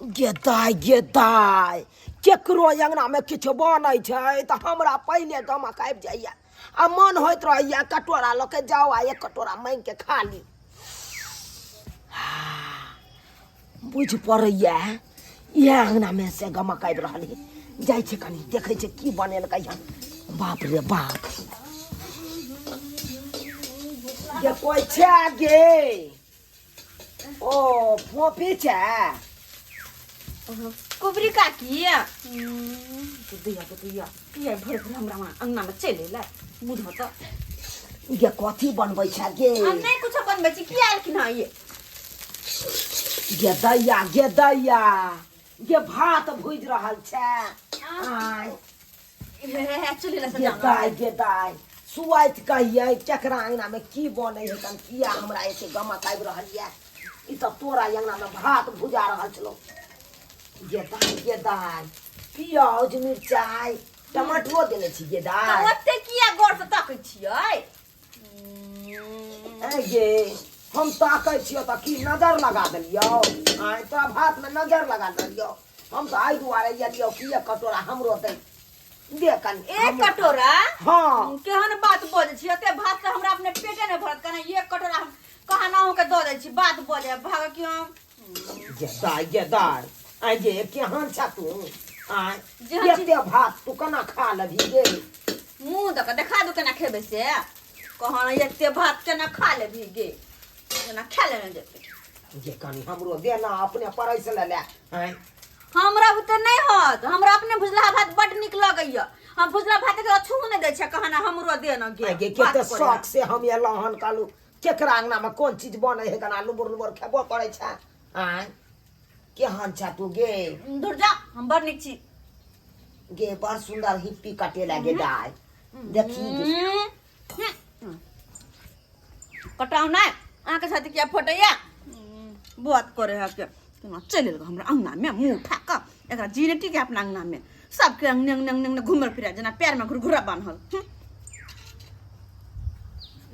गे दाइ गे दाइ, केकरो अङ्गनामे किछु बनै छै तऽ हमरा पहिले गमक आबि जाइए आ मन होइत रहैए कटोरा लऽ के जाउ आ एक कटोरा माँगिके खा ली। बुझि पड़ैए इएह अङ्गनामे से गमक आबि रहल है। जाइ छै कनि देखै छै की बनेलकै हन। बाप रे बाप, गे कोइ छै गे? ओ फोफी छै। कुबरी काकी दैया के दैया किया भर भर हमरा वहाँ अंगना में चलि एलै बुझो तऽ। गे कथी बनबै छै गे? हम नहि कुछो बनबै छी। किया एलखिन हँ ये? गे दैया गे दैया गे, भात भुजि रहल छै। आँय गे दाइ गे दाइ, सुआइत कहियै केकरा अङ्गनामे की बनै है तन किया हमरा एते गमक आबि रहल यऽ? ई तऽ तोरा अङ्गनामे भात भुजा रहल छलौ। गे दाइ गे दाइ, पियाज मिरचाइ टमाटरो देने छी गे दाइ। ओते किया गौर से तकै छियै? ऐ गे, हम ताकै छियौ तऽ की नजर लगा देलियौ? आँय, तोरा भातमे नजर लगा देलियौ? हम तऽ एहि दुआरे एलियौ कि एक कटोरा हमरो दे दे कनि। एक कटोरा? हाँ। केहन बात बजै छी? एते भात से हमरा अपने पेटे नहि भरत, केना एक कटोरा हम कहाँ ना के दऽ दै छी? बात बजे भाग कि हम गे दाइ गे दाइ, आँय गे, केहन छ तू? आँय, जेहन छी- एते भात तू केना खा लेबही गे? मुँह दऽ कऽ देखा दू केना खेबै से। कहाँ एते भात केना खा लेबही गे? केना खा लेने जेतै? जे कनि हमरो दे ना, अपने परसि ले ले। आँय, हमरा बुते नहि होत। हमरा अपने भुजला भात बड नीक लगैया। हम भुजला भात के छू नहि दै छै, कहना हमरो दे न गे। आँय गे, बात कते करे। शौक से हम एलहुँ हन, कहलहुँ केकरा अङ्गनामे कोन चीज बनै है, केना लुबुर लुबुर खेबो करै छै। आँय, केहन छ तू गे? दूर जा, हम बड़ नीक छी। गे, बड़ सुन्दर हिप्पी कटेला गे दाइ, देखी गे। कटाउ नहि, अहाँके साथ किया फटैया? बात करे है के केना चलि एलकै हमरा अङ्गनामे मुँह उठा कऽ। एकरा जीनेटी के अपना अङ्गनामे सबके अङ्गने अङ्गने अङ्गने अङ्गने घुमल फिरै जेना पैरमे घुरघुरा बान्हल।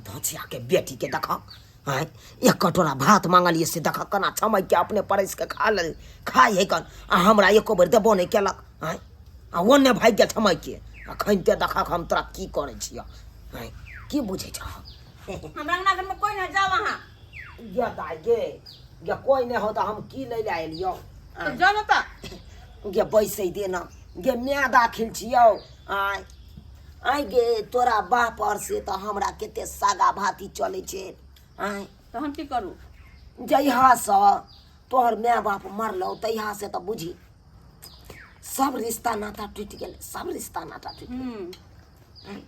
धोचिया के बेटी के देखक, आँय, एक कटोरा भात मांगलियै से देखक केना छमैक के अपने परसि के खा लेल खाइ है कन, आ हमरा एको बेर देबो नहि केलक। आँय, आ ओन्ने भागि गेल छमैक के। अखन ते देखक हम तोरा की करै छियौ। आँय, की बुझै छह? हमरा अंगना घरमे कोइ नहि, जाउ अहाँ। गे दाइ गे, गे कोइ नहि हो तऽ हम की लै लए एलियौ? तऽ जाउ ने तऽ। गे बैसै दे ना गे, माय दाखिल छियौ। आँय आँय गे, तोरा बाप आओर से तऽ हमरा कते सागा भाती चलै छै। आँय, तऽ हम की करू? जहियासँ तोहर माय बाप मरलौ तहियासँ तऽ बुझी सब रिश्ता नाता टूटि गेलै, सब रिश्ता नाता टूटि गेलै।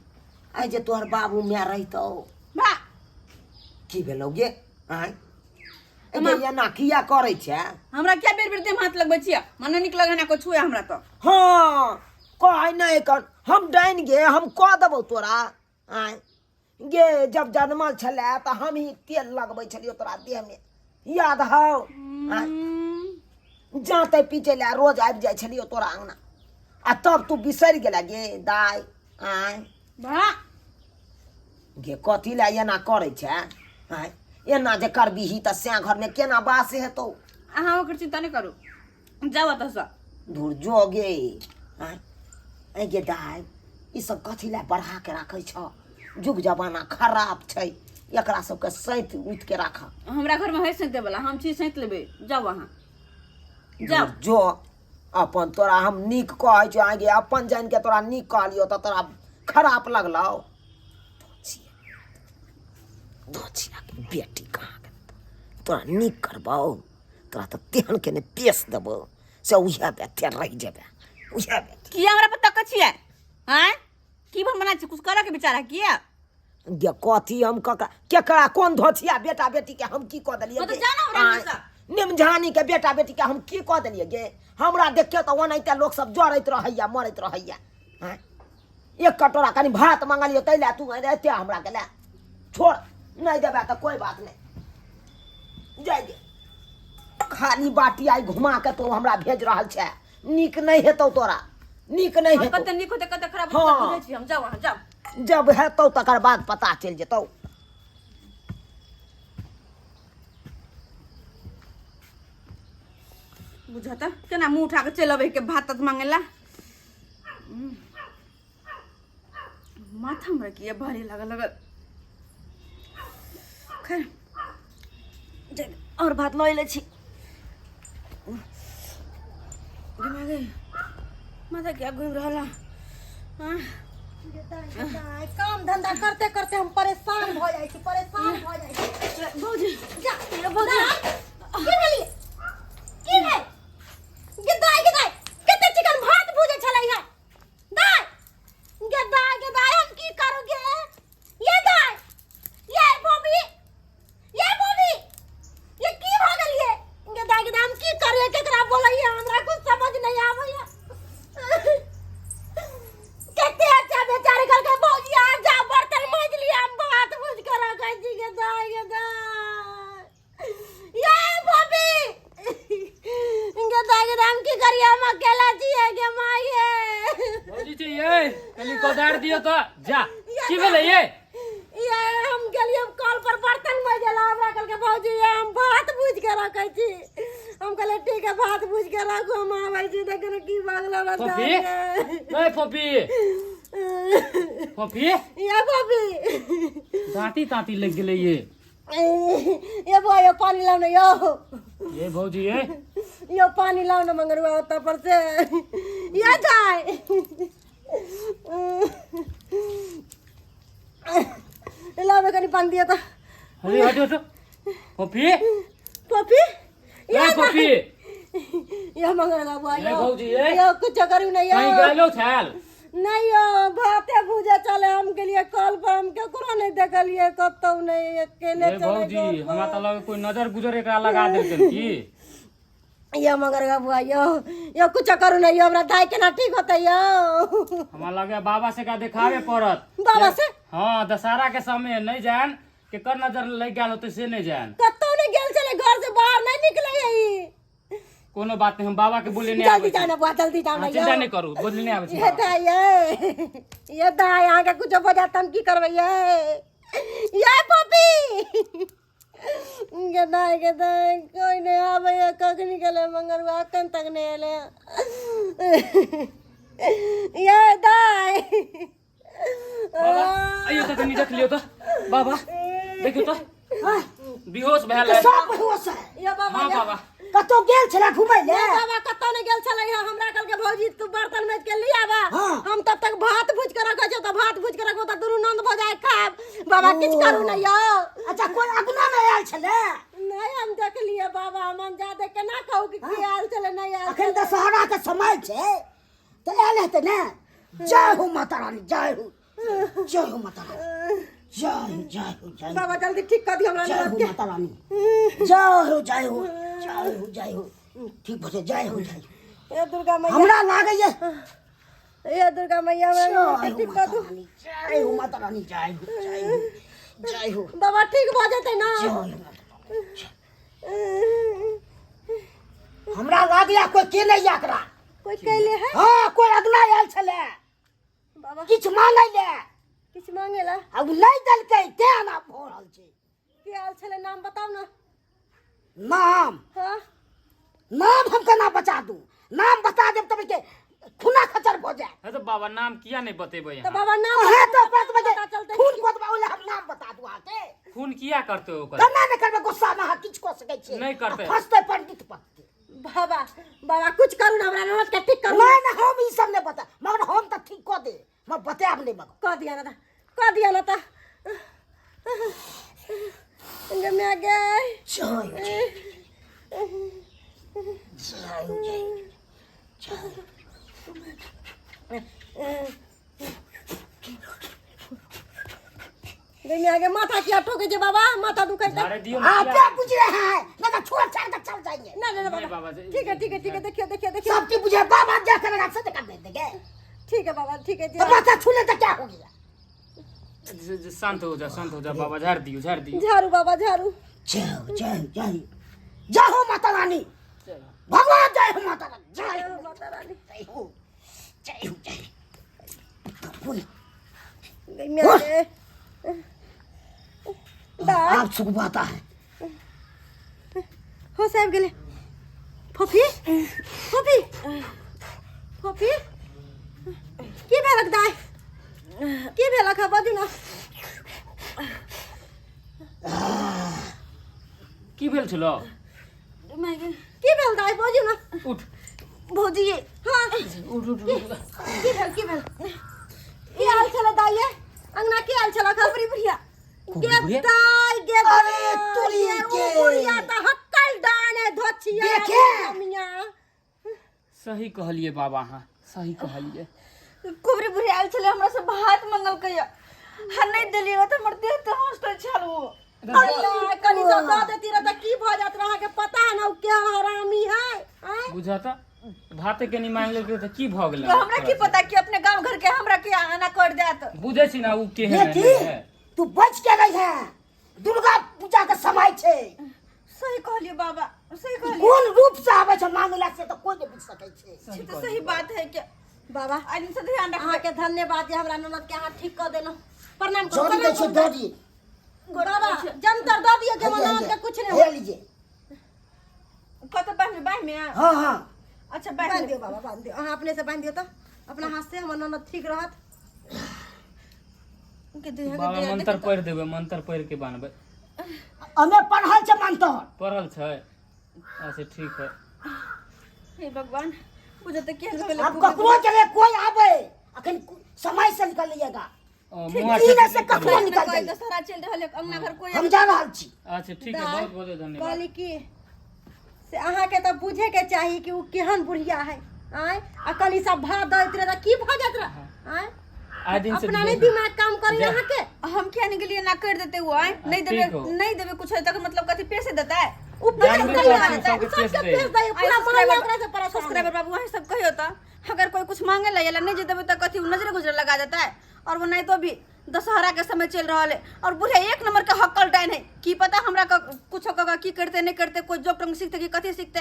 आइ जे तोहर बाबू माय रहितौ। बा की भेलौ गे? आँय गे, एना किया करै छै? हमरा क्या बेर बेर देह हाथ लगबै छियै? मने नीक लगै ना को छुए हमरा तऽ। हाँ, कहै नहि कर, हम डाइन गे, हम कऽ देबौ तोरा। आँय गे, जब जनमल छलै तऽ हम ही तेल लगबै छलियौ तोरा देहमे, याद हौ? आँय, जाँते पीटै लए रोज आबि जाइ छलियौ तोरा अङ्गना, आ तब तू बिसरि गेला गे दाइ? आँय बा गे, कथी लए एना करै छै? आँय, एना जे करबिही तऽ सैं घरमे केना बास हेतौ? अहाँ ओकर चिंता नहि करू, जाउ एतऽसँ। धुर जो गे। आँय आँय गे दाइ, ई सब कथी लए बढ़ा के राखै छ? जुग जमाना खराब छै, एकरा सबके सैत उत के राख। हमरा घरमे है सैंते वाला, हम छी सैंत लेबै। जाउ अहाँ, जाउ। धुर जो अपन, तोरा हम नीक कहै छियौ। आँय गे, अपन जानि के तोरा नीक कहलियौ तऽ तोरा खराब लगलौ। धोचिया के बेटी कहाँ गेल? तोरा नीक करबौ, तोरा तऽ तेहन के ने पेश देबौ से उएह बेथे रहि जेबे, उएह बेथे। किया हमरा पर तकै छियै? आँय, की भन बना छी? कुछ करऽ के विचार है किया? गे कथी हम ककरा केकरा कोन धोथिया बेटा बेटी के हम की कऽ देलियै? हाँ तऽ गे? जानो हमरा आँय, हमेशा। निमझानी के बेटा बेटी के हम की कऽ देलियै गे? हमरा देखियौ तऽ ओनाहिते लोक सब जरैत रहैया, मरैत रहैया। आँय, एक कटोरा कनि भात मंगलियौ ताहि लए तू एते हमरा के लए। छोड़, नहि देबै तऽ कोइ बात नहि, जाय दे। खाली बाटी आइ घुमा के तू हमरा भेज रहल छै। नीक नहि हेतौ तोरा, नीक नहि हम हेतौ। कते नीक होतै कते खराब होतै। हाँ। बुझै छी हम। जाउ अहाँ, जाउ। जब हेतौ तकर बाद पता चलि जेतौ। बुझत केना मुँह उठा कऽ चलि अबै के भात तात मांगे ला। माथा हमरा किया भारी लागल लगल। खैर और भात लऽ लै छी। दिमागे माथा किया घूमि रहल है? हाँ? काम धंधा करते करते हम परेशान भऽ जाइ छी, परेशान भऽ जाइ छी। भौजी जा भौजी की भेलियै? की भेल गे दाइ? गे दाइ, कते चिकन भात भुजै छलै है दाइ। गे दाइ, गे दाइ, हम की करू गे? ये दाइ, ये बॉबी, ये बॉबी, ये की भऽ गेल ये? गे दाइ, गे दाइ, हम की करियै? केकरा बोलैयै? हमरा कुछ समझ नहीं आबैया। कते अच्छा बेचारे कहलकै भौजी आ जा, बर्तन माजि लिअ, हम भात भुजि कऽ रखै छी। गे दाइ, गे दाइ, ये बॉबी, गे दाइ, गे दाइ, हम की करियै? हम अकेला छियै गे माय गे। भौजी छै ये, कनि कोदारि दियौ तऽ। जा, की भेलै ये? ये हम गेलियै कल पर बर्तन माजै ला, हमरा कहलकै भौजी ये हम भात भुजि के रखै छी। हम कहलियै ठीक है, भात भुजि के राखू, हम आबै छी। देखियौ ने की भऽ गेलै हमरा फोफी? साथे। ए फोफी, फोफी। ये फोफी। दाँती ताँती लागि गेलै ये। ये बुआ, यो पानी लाउ ने यो। ये भौजी ये। यो पानी लाउ ने मंगरुआ ओतऽ पर से। ये जाय लाउ कनि पानी दिअ तऽ। अरे हटो हटो फोफी। फोफी। ए फोफी। यो मंगरुआ बुआ। ये यो भौजी ये। यो कुछ करू ने यो। कहीं गेलो छाल? नहीं यो, भाते भुजे चले हम गेलियै कल पर, हम केकरो नहीं देखलियै कतौ नहीं, अकेले ये चले भौजी घर पर। हमरा तऽ लगे कोई नजर गुजर एकरा लगा देलकन की। यो मगर बुआ, यो यो कुछ करू ने यो, हमरा दाइ केना ठीक होतै यो? हमरा लगे बाबा से का देखावे पड़त। बाबा से? हाँ, दशहरा के समय नहीं जान केकर नजर लग गेल होते से नहीं जान। कतौ नहीं गेल छलै, घर से बाहर नहीं निकले है ई। कोनो बात नहीं, हम बाबा के बोले नहीं जल्दी आबै जाओ छी। ना बुआ, जल्दी जाओ ना। अहाँ चिंता नहीं करू, बोले नहीं आबै छी। ये दाइ ये, ये दाइ, अहाँके कुछो भऽ जायत तऽ हम की करबै ये? ये पपी, गे दाइ, गे दाइ, कोइ नहि आबैया। कखनी गेलै मंगरुआ, एखन तक नहि एलै। ये दाइ। बाबा आइयो तऽ कनि देख लियौ तऽ बाबा, देखियौ तऽ बेहोश भेल है। सब बेहोश है। यो बाबा। हाँ यो। बाबा। कतौ गेल छला घुमै ले? ये बाबा, कतौ नहि गेल छलै। हमरा कहलकै भौजी तू बर्तन माजि के लिया आबा, हाँ। हम तब तक भात भुजि के रखै छियौ। तऽ भात भुजि के रखबो तऽ दुनू नन्द भऽ जाय खायब। बाबा किछु करू ने यौ। अच्छा, कोई अगुना में आयल छलै? नहि, हम देखलियै बाबा, हम अंजादे केना कहू कि की आयल छलै नहि आयल अखन छलै। दशहरा के समय छै तऽ आयल हेतै ने। जय हो माता रानी, जय हो, जय हो माता रानी, जय हो, जय हो, जय हो। बाबा जल्दी ठीक कऽ दियौ हमरा जय हो ननद के। माता रानी, जय हो, जय हो, जय हो, जय हो। ठीक भऽ जाय, जय हो, जय हो। हे दुर्गा मैया। हमरा लागैया। हे दुर्गा मैया, हमरा जय ननद के हो ठीक कऽ माता दू। रानी, जय हो माता रानी, जय हो, जय हो, जय हो। बाबा ठीक भऽ जेतै ना? जय हो माता रानी। हमरा लागैया कोई के नहीं एकरा। कोई कैले है? हाँ, कोई अगला आयल छलै बाबा किछु मांगै ले। किछु मांगेला? आ ओ नहि देलकै तें एना भऽ रहल छै। के आयल छलै, नाम बताउ ना। नाम? हाँ। नाम हम केना बचा दू? नाम बता देब तब के खूना खचर भऽ जाए। हे तऽ बाबा नाम किया नहीं बतेबै तऽ अहाँ? बाबा नाम अहाँ बताउ तऽ ने, ओकरा पता तऽ चलतै। खून कऽ देबै, ओहि लए हम नाम बता दू अहाँके? खून किया करतै ओकर? केना नहि करबै, गुस्सामे अहाँ किछु कऽ सकै छियै। नहि करतै। आ फँसतै पंडित पत्ती। बाबा, बाबा कुछ करू ना, हमरा ननद के ठीक करू। नहि नहि, हम ई सब नहि बता, मगर हम तऽ ठीक कऽ दे, मगर बतायब नहि मगर। कऽ दिया ना तऽ, कऽ दिया ना तऽ। गे माय गे। जय हो, जय जय हो, जय जय। गे माय गे, माथा किया ठोकै छै बाबा? माथा दुखै छै। झाड़े दियौ ने आप किया? क्या बुझ रहे हैं? नहीं तो छोड़ छाड़ कर चल जाएंगे। ना ना ना। नहीं बाबा बाबा, ठीक है, ठीक है, ठीक है। देखियो, देखियो, देखियो। सब चीज बुझे बाबा, क्या करेगा से कर देंगे। ठीक है बाबा, ठीक है। तो माथा छू ले तो क्या हो गया? शांत हो जा, शांत हो जा बाबा, झाड़ दियौ, झाड़ दियौ। झाड़ू बाबा, झाड़ू। जय हो, जय हो, जय हो, जय हो माता रानी, भगवान, जय हो माता रानी, जय हो। माता रानी। जय हो, जय हो, जय हो। गे माय गे। दाय। आप सुख पाता है। होश आबि गेलै। फोफी, फोफी, फोफी, की भेलक दाइ? की भेलक है, बाजू ना। की भेल छलो? की भेल दाइ, बाजू ना। उठ। भौजी। हाँ। उठ उठ उठ। की भेल, की भेल? की हाल छल दाइ ये? अंगना की हाल छल? खबरी बुढ़िया। खूब बुढ़िया? दाइ गे। अरे तोरी के। बुढ़िया तऽ हक्कल डाने धोछिया। देखे। मियाँ। सही कहलिए बाबा, अहाँ सही कहलिए। कुबरी बुढ़ी आयल छलै, हमरा से भात मंगलकै हा, नहि देलियै तऽ हमर देह तऽ हँसते छल ओ। अल्लाह, कनी सब दऽ देती रह तऽ की भऽ जात रह? अहाँके पता है ना ओ केहन हरामी है, आँय? बुझता भाते कनि मांगि लेलकै तऽ की भऽ गेलै? तऽ हमरा की पता कि अपने गाँव घर के हमरा के एना कर देत। बुझै छी ने ओ केहन बेटी है। तू बच के रही है, दुर्गा पूजा के समय छै। सही कहलियै बाबा, सही कहलियै। कोन रूप से आबै छै मांगला से तऽ कोई नहि बुझ सकै छै। ई तऽ सही बात है के बाबा, आइ दिन से ध्यान रखबै। अहाँके धन्यवाद जे हमरा ननद के अहाँ ठीक कऽ देलहुँ। प्रणाम करू। जड़ी दै प्रणाम छै करू। जड़ी। बाबा, जंतर दऽ दियौ जे हमर ननद के कुछ नहि हे हो। लीजिए। कतऽ बान्हबै? बाँहिमे? हाँ हाँ। अच्छा, बान्हि बान्हि दियौ बाबा, बान्हि दियौ। अहाँ अपने से बान्हि दियौ तऽ अपना हाथ से हमर ननद ठीक रहत। के देह के बाबा देह। मंत्र पढ़ि देबै, मंत्र पढ़ि के बान्हबै। हमे पढ़ल छै मंत्र। पढ़ल छै? अच्छा ठीक है। हे भगवान, बुझे तऽ केहन भेलै। अब ककरो चले कोई आवे अखन समय से निकल लिएगा। ओ, मुँह ई हाथ ने से ककरो निकल कोई जाइए। दशहरा चलि रहल है, अंगना घर कोई। हम जा रहल छी। अच्छा ठीक है, बहुत बहुत धन्यवाद। कहली की से अहाँके तऽ बुझेके चाही कि ओ केहन बुढ़िया है, आँय? आ कनी सब भात दैत रहे तऽ की भऽ जाइत रहे, आँय? आइ दिन से अपना नहि दिमाग काम करे अहाँके? हम किया नहीं गेलियै? ना कर देते वो आए नहीं देबे। ठीक हो। नहीं देबे कुछ है तक मतलब कथी पैसे देता है? उ जानबे पैसा करै कहिया छी, देतै? सबके पेश सबके दै। पेश दै, पूरा मोहल्ला ओकरा से परेशान है। सब्सक्राइबर बाबू, अहाँ सब कहियो तो अगर कोई कुछ मांगे ला या नहीं जे देबे तो कथी नजरे गुजरे लगा देता है? और वो नहीं तो भी दशहरा के समय चल रहा है और बुढ़िया एक नंबर के हक्कल डाइन है। की पता हमरा कुछ की करते नहीं करते, कोई जोक टंग सीखते कि कथी सीखते।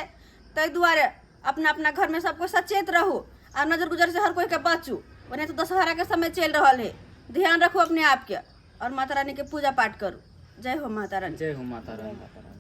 ताहि दुआरे अपना अपना घर में सबको सचेत रहू आ नजर गुजर से हर कोई के बचू। ओने तो दशहरा के समय चल रहा है, ध्यान रखो अपने आप के और माता रानी के पूजा पाठ करू। जय हो माता रानी। जय हो माता रानी, माता रानी।